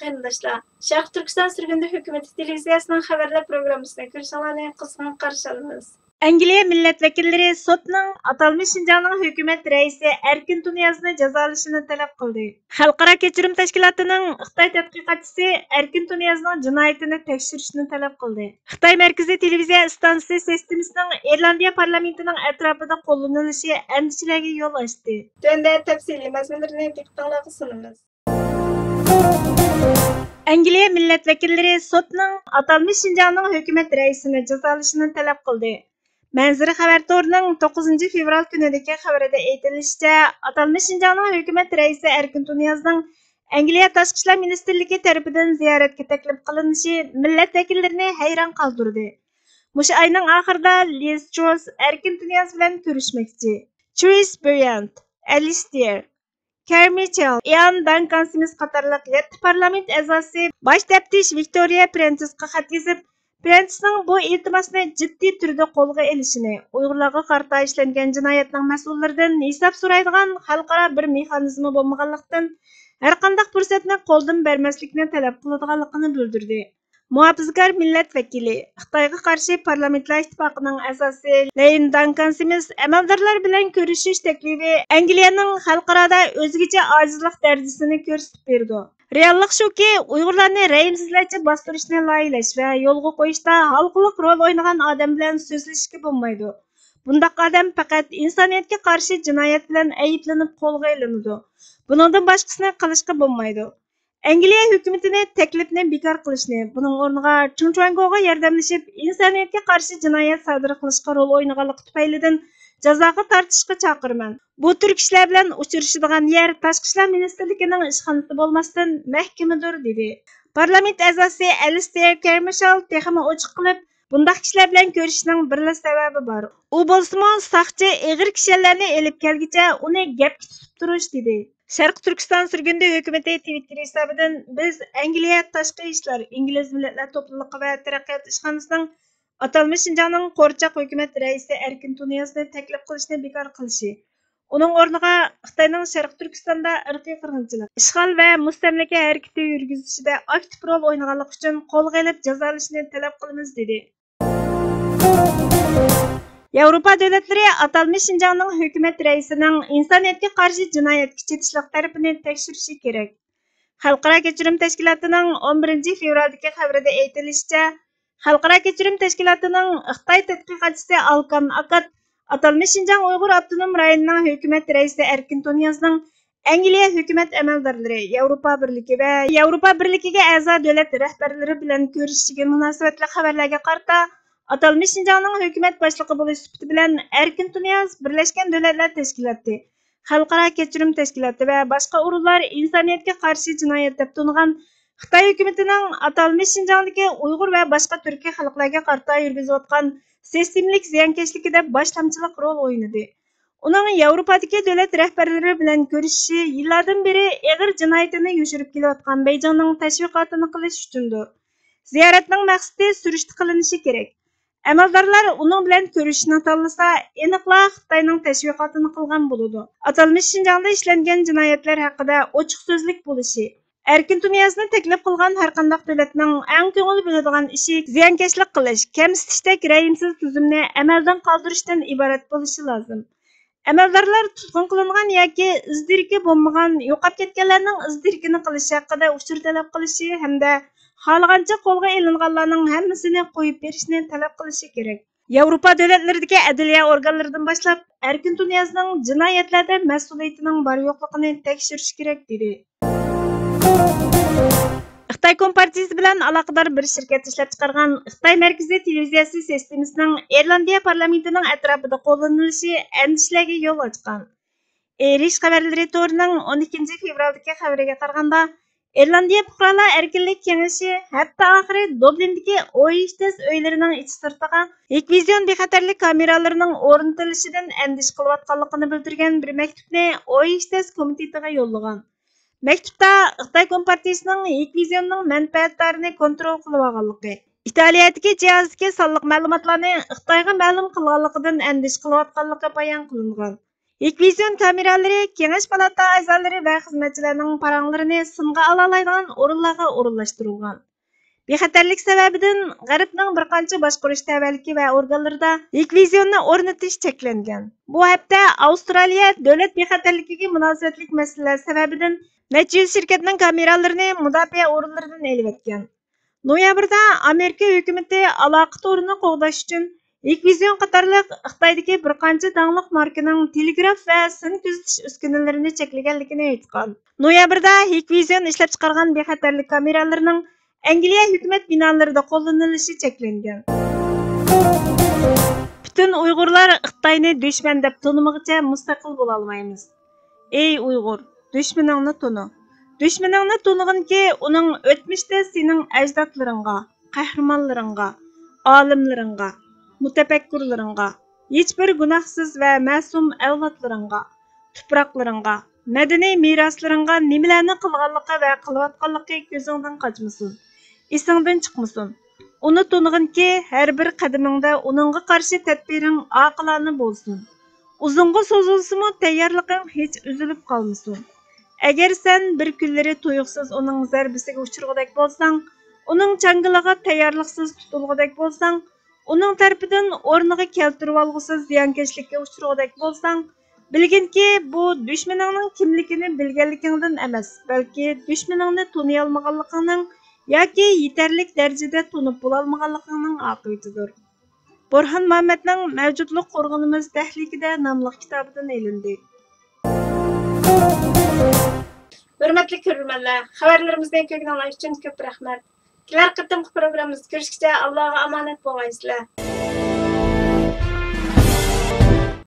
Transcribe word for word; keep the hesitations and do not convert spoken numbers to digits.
قېرىنداشلار، شەرقىي تۈركىستان سۈرگۈندە ھۆكۈمىتى تېلېۋىزىيەسىنىڭ خەۋەرلەر پروگراممىسىنى كۆرۈشۈڭلارنى قىزغىن قارشى ئالىمىز. ئەنگلىيە مىللەت ۋەكىللىرى سوتنىڭ ئاتالمىش شىنجاڭنىڭ ھۆكۈمەت رەئىسى ئەركىن تۇنىيازنى جازالىشىنى تەلەپ قىلدى. خەلقئارا كەچۈرۈم تەشكىلاتىنىڭ خىتاي تەتقىقاتچىسى ئەركىن تۇنىيازنىڭ جىنايىتىنى تەكشۈرۈشنى تەلەپ قىلدى. خىتاي مەركىزىي تېلېۋىزىيە ئىستانسىسى سىستېمىسىنىڭ ئىرلاندىيە پارلامېنتىنىڭ ئەتراپىدا قوللىنىلىشى ئەندىشىلەرگە يول ئاچتى. تۆۋەندە تەپسىلىي مەزمۇنلىرىنى دىققىتىڭلارغا سۇنىمىز. ئەنگلىيە مىللەت ۋەكىللىرى سوتنىڭ ئاتالمىش شىنجاڭنىڭ ھۆكۈمەت رەئىسىنى جازالىشىنى تەلەپ قىلدى. مەنزىرە خەۋەر تورىنىڭ توققۇزىنچى فېۋرال كۈنىدىكى خەۋىرىدە ئېيتىلىشىچە، ئاتالمىش شىنجاڭنىڭ ھۆكۈمەت رەئىسى ئەركىن تۇنىيازنىڭ ئەنگلىيە تاشقى ئىشلار مىنىستىرلىكى تەرىپىدىن زىيارەتكە تەكلىپ قىلىنىشى مىللەت ۋەكىللىرىنى ھەيران قالدۇردى. مۇشۇ ئاينىڭ ئاخىرىدا لىز تروس ئەركىن تۇنىياز بىلەن كۆرۈشمەكچى. ترىس بريانت، ئەلىستېر كەرمىچەل، ئىئان دانكان سمىس قاتارلىق يەتتە پارلامېنت ئەزاسى باش تەپتىش ۋىكتورىيە پرېنتىسقا خەت يېزىپ، پرېنتىسنىڭ بۇ ئىلتىماسنى جىددىي تۈردە قولغا ئېلىشىنى، ئۇيغۇرلارغا قارىتا ئىشلەنگەن جىنايەتنىڭ مەسئۇللىرىدىن ھېساب سورايدىغان خەلقئارا بىر مېخانىزمى بولمىغانلىقتىن، ھەرقانداق پۇرسەتنى قولدىن بەرمەسلىكنى تەلەپ قىلىدىغانلىقىنى بىلدۈردى. مۇھاپىزىتكار مىللەت ۋەكىلى، خىتايغا قارشى پارلامېنتلار ئىتتىپاقىنىڭ ئەزاسى لەين دانكان سمىس ئەمەلدارلار بىلەن كۆرۈشۈش تەكلىپى ئەنگلىيەنىڭ خەلقئارادا ئۆزگىچە ئاجىزلىق دەرىجىسىنى كۆرسىتىپ بېرىدۇ. رېئاللىق شۇكى، ئۇيغۇرلارنى رەھىمسىزلەرچە باستۇرۇشنى لايىھەلەش ۋە يولغا قويۇشتا ھالقىلىق رول ئوينىغان ئادەم بىلەن سۆزلىشىشكە بولمايدۇ. بۇنداق ئادەم پەقەت ئىنسانىيەتكە قارشى جىنايەت بىلەن ئەيىبلىنىپ قولغا ئېلىنىدۇ. بۇنىڭدىن باشقىسىنى قىلىشقا بولمايدۇ. ئەنگلىيە ھۆكۈمىتىنى تەكلىپنى بىكار قىلىشنى، بۇنىڭ ئورنىغا چېڭ چۈەنگوغا ياردەملىشىپ، ئىنسانىيەتكە قارشى جىنايەت سادىر قىلىشقا رول ئوينىغانلىقى تۈپەيلىدىن جازاغا تارتىشقا چاقىرىمەن. بۇ تۈر كىشىلەر بىلەن ئۇچرىشىدىغان يەر تاشقى ئىشلار مىنىستىرلىكىنىڭ ئىشخانىسى بولماستىن، مەھكىمىدۇر، دېدى. پارلامېنت ئەزاسى ئەلىستېر كەرمىشال تېخىمۇ ئوچۇق قىلىپ، بۇنداق كىشىلەر بىلەن كۆرۈشۈشنىڭ بىرلا سەۋەبى بار. ئۇ بولسىمۇ ساقچى ئېغىر كىشەنلەرنى ئېلىپ كەلگۈچە ئۇنى گەپكە تۇتۇپ تۇرۇش، دېدى. شەرقىي تۈركىستان سۈرگۈندە ھۆكۈمىتى تىۋىتتېر ھېسابىدىن، بىز ئەنگلىيە تاشقى ئىشلار، ئىنگلىز مىللەتلەر توپلۇلۇقى ۋە تەرەققىيات ئىشخانىسىنىڭ ئاتالمىش شىنجاڭنىڭ قورچاق ھۆكۈمەت رەئىسى ئەركىن تۇنىيازنى تەكلىپ قىلىشنى بىكار قىلىشى، ئۇنىڭ ئورنىغا خىتاينىڭ شەرقىي تۈركىستاندا ئىرقىي قىرغىنچىلىق، ئىشغال ۋە مۇستەملىكە ھەرىكىتى يۈرگۈزۈشىدە ئاكتىپ رول ئوينىغانلىقى ئۈچۈن قولغا ئېلىپ جازالىشىنى تەلەپ قىلىمىز، دېدى. ياۋروپا دۆلەتلىرى ئاتالمىش شىنجاڭنىڭ ھۆكۈمەت رەئىسىنىڭ ئىنسانىيەتكە قارشى جىنايەتكە چېتىشلىق تەرىپىنى تەكشۈرۈشى كېرەك. خەلقئارا كەچۈرۈم تەشكىلاتىنىڭ ئون بىرىنچى فېۋرالدىكى خەۋىرىدە ئېيتىلىشىچە، خەلقئارا كەچۈرۈم تەشكىلاتىنىڭ خىتاي تەتقىقاتچىسى ئالكان ئاكات ئاتالمىش شىنجاڭ ئۇيغۇر ئاپتونوم رايونىنىڭ ھۆكۈمەت رەئىسى ئەركىن تۇنىيازنىڭ ئەنگلىيە ھۆكۈمەت ئەمەلدارلىرى، ياۋروپا بىرلىكى ۋە ياۋروپا بىرلىكىگە ئەزا دۆلەت رەھبەرلىرى بىلەن كۆرۈشۈشىگە مۇناسىۋەتلىك خەۋەرلەرگە قارىتا، ئاتالمىش شىنجاڭنىڭ ھۆكۈمەت باشلىقى بولۇش سۈپىتى بىلەن ئەركىن تۇنىياز بىرلەشكەن دۆلەتلەر تەشكىلاتى، خەلقئارا كەچۈرۈم تەشكىلاتى ۋە باشقا ئورۇنلار ئىنسانىيەتكە قارشى جىنايەت دەپ تونۇغان خىتاي ھۆكۈمىتىنىڭ ئاتالمىش شىنجاڭدىكى ئۇيغۇر ۋە باشقا تۈركىي خەلقلەرگە قارىتا يۈرگۈزۈۋاتقان سىستېمىلىك زىيانكەشلىكىدە باشلامچىلىق رول ئوينىدى. ئۇنىڭ ياۋروپادىكى دۆلەت رەھبەرلىرى بىلەن كۆرۈشۈشى يىللاردىن بېرى ئېغىر جىنايىتىنى يوشۇرۇپ كېلىۋاتقان بېيجىڭنىڭ تەشۋىقاتىنى قىلىش ئۈچۈندۇر. زىيارەتنىڭ مەقسىتى سۈرۈشتە قىلىنىشى كېرەك. ئەمەلدارلار ئۇنىڭ بىلەن كۆرۈشۈشنى تاللىسا، ئېنىقلا خىتاينىڭ تەشۋىقاتىنى قىلغان بولىدۇ. ئاتالمىش شىنجاڭدا ئىشلەنگەن جىنايەتلەر ھەققىدە ئوچۇق سۆزلۈك بولۇشى، ئەركىن تۇنىيازنى تەكلىپ قىلغان ھەرقانداق دۆلەتنىڭ ئەڭ كۆڭۈل بۆلىدىغان ئىشى زىيانكەشلىك قىلىش، كەمسىتىشتەك رەھىمسىز تۈزۈمنى ئەمەلدىن قالدۇرۇشتىن ئىبارەت بولۇشى لازىم. ئەمەلدارلار تۇتقۇن قىلىنغان ياكى ئىز دېرىكى بولمىغان يوقاپ كەتكەنلەرنىڭ ئىز دېرىكىنى قىلىش ھەققىدە ئۇچۇر تەلەپ قىلىشى ھەمدە خالىغانچە قولغا ئېلىنغانلارنىڭ ھەممىسىنى قويۇپ بېرىشنى تەلەپ قىلىشى كېرەك. ياۋروپا دۆلەتلىرىدىكى ئەدلىيە ئورگانلىرىدىن باشلاپ، ئەركىن تۇنىيازنىڭ جىنايەتلەردە مەسئۇلىيىتىنىڭ بار يوقلۇقىنى تەكشۈرۈش كېرەك، دېدى. خىتاي كومپارتىيىسى بىلەن ئالاقىدار بىر شىركەت ئىشلەپچىقارغان خىتاي مەركىزىي تېلېۋىزىيەسى سىستېمىسىنىڭ ئىرلاندىيە پارلامېنتىنىڭ ئەتراپىدا قوللىنىلىشى ئەندىشىلەرگە يول ئاچقان. ئېرىش خەۋەرلىرى تورىنىڭ ئون ئىككىنچى فېۋرالدىكى خەۋىرىگە قارىغاندا، ئىرلاندىيە پۇقرالار ئەركىنلىك كېڭىشى ھەپتە ئاخىرى دوبلىندىكى ئوئېشتېس ئۆيلىرىنىڭ ئىچى سىرتىغا ھىكۋىزىيون بىخەتەرلىك كامېرالىرىنىڭ ئورنىتىلىشىدىن ئەندىشە قىلىۋاتقانلىقىنى بىلدۈرگەن بىر مەكتۇپنى ئوئېشتېس كومىتېتىغا يوللىغان. مەكتۇپتا خىتاي كومپارتىيىسىنىڭ ھىكۋىزىيوننىڭ مەنپەئەتدارىنى كونترول قىلىۋالغانلىقى، ئىتالىيەدىكى جىھازدىكى سانلىق مەلۇماتلارنى خىتايغا مەلۇم قىلغانلىقىدىن ئەندىشە قىلىۋاتقانلىقى بايان قىلىنغان. ھىكۋىزىيون كامېرالىرى كېڭەش پالاتا ئەزالىرى ۋە خىزمەتچىلەرنىڭ پاراڭلىرىنى سىنغا ئالالايدىغان ئورۇنلارغا ئورۇنلاشتۇرۇلغان. بىخەتەرلىك سەۋەبىدىن غەربنىڭ بىر قانچە باشقۇرۇش تەۋەلىكى ۋە ئورگانلىرىدا ھىكۋىزىيوننى ئورنىتىش چەكلەنگەن. بۇ ھەپتە ئاۋسترالىيە دۆلەت بىخەتەرلىكىگە مۇناسىۋەتلىك مەسىلىلەر سەۋەبىدىن نەچچە يۈز شىركەتنىڭ كامېرالىرىنى مۇداپىئە ئورۇنلىرىدىن ئېلىۋەتكەن. نويابىردا ئامېرىكا ھۆكۈمىتى ئالاقە تورىنى قوغداش ئۈچۈن ھىكۋىزىيون قاتارلىق خىتايدىكى بىر قانچە داڭلىق ماركىنىڭ تېلېگراف ۋە سىن كۆزىتىش ئۈسكۈنىلىرىنى چەكلىگەنلىكىنى ئېيتقان. نويابىردا ھىكۋىزىيون ئىشلەپچىقارغان بىخەتەرلىك كامېرالىرىنىڭ ئەنگلىيە ھۆكۈمەت بىنالىرىدا قوللىنىلىشى چەكلەنگەن. پۈتۈن ئۇيغۇرلار خىتاينى دۈشمەن دەپ تونۇمىغىچە مۇستەقىل بولالمايمىز. ئەي ئۇيغۇر، دۈشمىنىڭنى تونۇ. دۈشمىنىڭنى تونۇغىنكى، ئۇنىڭ ئۆتمۈشتە سېنىڭ ئەجدادلىرىڭغا، قەھرىمانلىرىڭغا، ئالىملىرىڭغا، مۇتەپەككۇرلىرىڭغا، ھېچبىر گۇناھسىز ۋە مەسۇم ئەۋلادلىرىڭغا، تۇپراقلىرىڭغا، مەدەنىي مىراسلىرىڭغا نېمىلەرنى قىلغانلىقى ۋە قىلىۋاتقانلىقى كۆزۈڭدىن قاچمىسۇن، ئېسىڭدىن چىقمىسۇن. ئۇنى تونۇغىنكى، ھەر بىر قەدىمىڭدە ئۇنىڭغا قارشى تەدبىرىڭ ئاقىلانە بولسۇن. ئۇزۇنغا سوزۇلسىمۇ، تەييارلىقىڭ ھېچ ئۈزۈلۈپ قالمىسۇن. ئەگەر سەن بىر كۈنلىرى تۇيۇقسىز ئۇنىڭ زەربىسىگە ئۇچرىغۇدەك بولساڭ، ئۇنىڭ چاڭگىلىغا تەييارلىقسىز تۇتۇلغۇدەك بولساڭ، ئۇنىڭ تەرىپىدىن ئورنىغا كەلتۈرۈۋالغۇسىز زىيانكەشلىككە ئۇچرىغۇدەك بولساڭ، بىلگىنكى، بۇ دۈشمىنىڭنىڭ كىملىكىنى بىلگەنلىكىڭدىن ئەمەس، بەلكى دۈشمىنىڭنى تونۇيالمىغانلىقىڭنىڭ ياكى يېتەرلىك دەرىجىدە تونۇپ بولالمىغانلىقىڭنىڭ ئاقىۋىتىدۇر. بورھان مامەتنىڭ مەۋجۇتلۇق قورغىنىمىز دەھلىكىدە ناملىق كىتابىدىن ئېلىندى. ھۆرمەتلىك كۆرۈرمەنلەر، خەۋەرلىرىمىزنى كۆرگىنىڭلار ئۈچۈن كۆپ رەھمەت. كېلەر قېتىمقى پروگراممىمىزدا كۆرۈشكىچە ئاللاغا ئامانەت بولغايسىلەر.